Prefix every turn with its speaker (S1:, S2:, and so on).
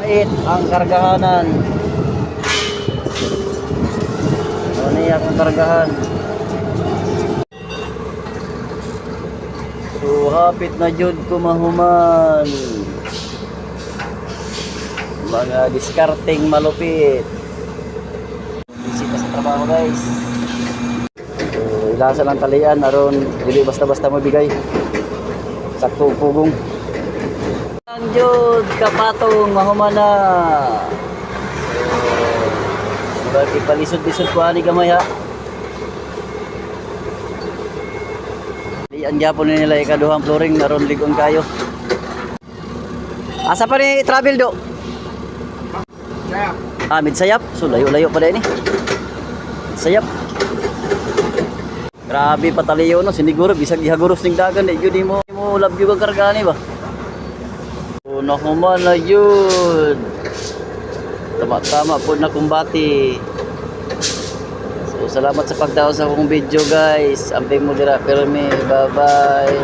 S1: Pait ang kargahanan. Ano niya akong kargahan. So hapit na jud ko mahuman. Mga diskarting malupit. Bisita sa trabaho, guys. So ilasa lang talian aron dili basta-basta mabigay. Sakto ang pugong. Ang jud kapatong mahuman na. So, murag ipalisod-lisod ko ani gamay ha. Ang gyapon ni nila ikaduhang flooring aron ligon kayo. Asa pa ni travel do?
S2: Sayap.
S1: Ah, Midsayap. So layo-layo pa din eh. Sayap. Grabe pataliyo no, siniguro bisag ihaguros ning dagan di gyud mo mo labyo kang kargani ba. So nahuman na yun. Tama-tama po na kumbati. So salamat sa pagtao sa akong video, guys. Amping mo dira pero mi. Bye-bye.